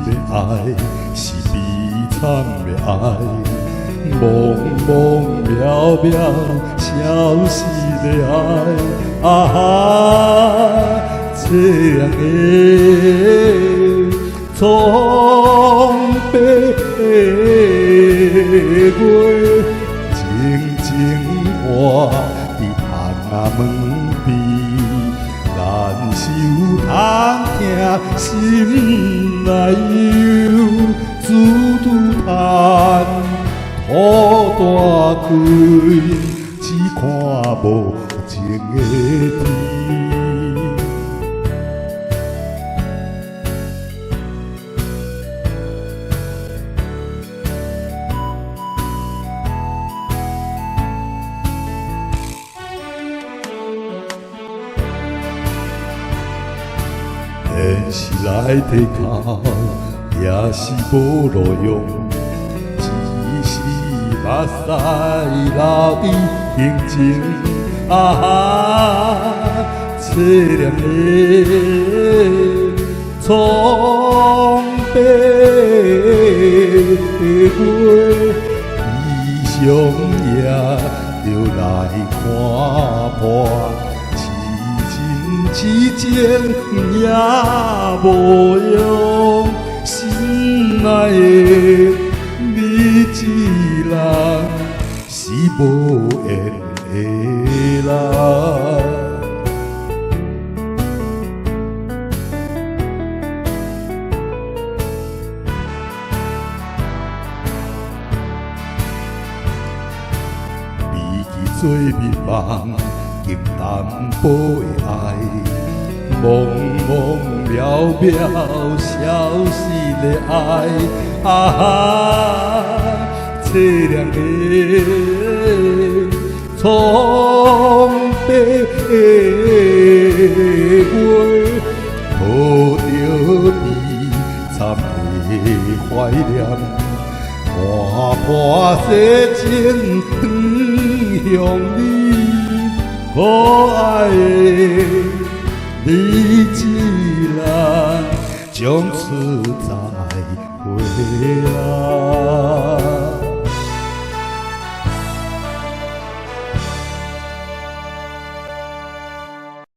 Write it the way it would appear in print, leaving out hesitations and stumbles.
的愛是悲慘的愛，茫茫渺渺消失的愛，啊，凄涼的蒼白月，靜靜倚佇窗仔門邊，難受通疼心內憂，自拄嘆土大開，只看無情的天。電視內底哭也是無路用，只是目屎流佇胸前。啊，凄涼的蒼白月，悲傷也著來看破。痴情也無用，心愛的你一人是無緣的人。美去做眠夢，更淡薄的愛，茫茫渺渺消失的愛，啊，凄涼的蒼白月，抱著悲慘的懷念，看破世情轉向你，可愛的你一人，從此再會啦。